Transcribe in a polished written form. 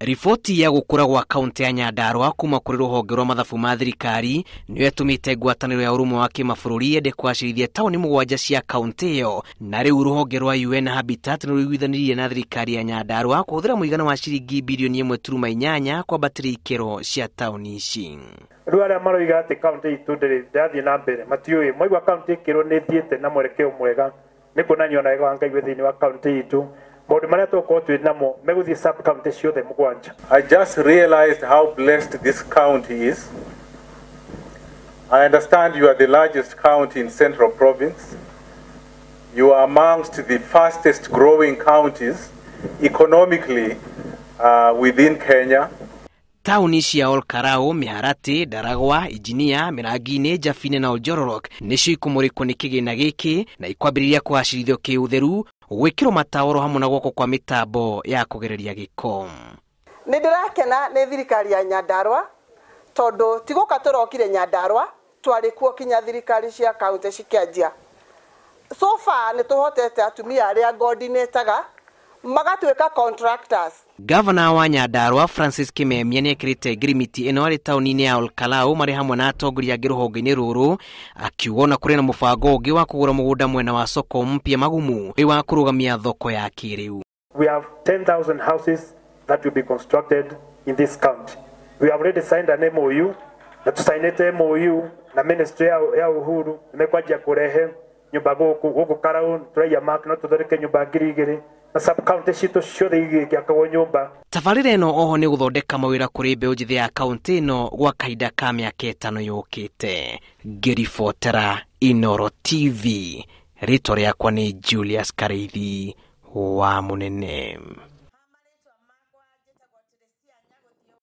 Riboti ya gũkũra gwa kaunti ya Nyandarua kuma kũrĩ rũhonge rwa mathabu ma thirikari nĩyo ĩtũmĩte ngwatanĩro ya ũrũmwe wa kĩmabũrũri yende kũgacĩrithia taũni 7 cia kaunti ĩyo, na rĩu rũhonge rwa UN Habitat nĩ rũiguithanirie na thirikari ya Nyandarua kũhũthĩra mũigana wa ciringi bilioni 1.8 kwambatĩria ikĩro cia taũni ici. Rĩu arĩa maroiga atĩ kaunti itũ ndĩrĩ ndĩrathiĩ na mbere matiũĩ, maigua kaunti ĩkĩrwo nĩ ĩthiĩte na mwerekeo mwega, nĩ kuonania ona wega wa Ngai wĩ thĩinĩ wa kaunti itũ. Maũndũ marĩa tũgũkorwo twĩ namo megũthiĩ sub county ciothe 7. I just realized how blessed this county is. I understand you are the largest county in Central Province. You are amongst the fastest growing counties economically within Kenya. Taũni cia Olkarau, Mĩharatĩ, Ndaragwa, Injinia, Mĩrangi-inĩ, Njabini na Oljororok nĩcio ikũmũrĩkwo nĩ kĩgĩna gĩkĩ na ikwambĩrĩria kũgacĩrithio kĩũtheru, gwĩkĩrwo mataũro hamwe na gwakwo kwa mĩtambo ya kũgereria gĩko. Nĩ ndĩrakena nĩ thirikari ya Nyandarua tondũ ti gũka tũrokire Nyandarua, twarĩ kuo kinya thirikari cia kaunti cikĩanjia. So far nĩ tũhotete atumia arĩa coordinataga magatuĩka contractors. Gavana wa Nyandarua Francis Kimemia nĩekĩrĩte ngirimiti ĩno arĩ taũni-inĩ ya Olkalau marĩ hamwe na atongoria angĩ rũhonge-inĩ rũrũ, akiuga ona kũrĩ na mũbango ũngĩ wa kũgũra mũgũnda mwena wa soko mpya Magumu wĩ wa kũrũgamia thoko ya kĩrĩu. We have 10,000 houses that will be constructed in this county. We have already signed an MOU, na tusainĩte MOU na ministry ya Uhuru nĩmekwanjia kũrehe nyũmba gũkũ gũkũ Karau, tũraiya mark no tũthondeke nyũmba 2,000 na sub county citũ ciothe igĩakagwo nyũmba. Tabarĩra ĩno oho nĩ gũthondeka mawĩra kũrĩ mbeũ njĩthĩ ya kaunti ĩno gwa kahinda ka mĩaka 5 yũkĩte. Ngĩribotera Inooro TV, rĩtwa rĩakwa nĩ Julius Karĩithi wa Mũnene.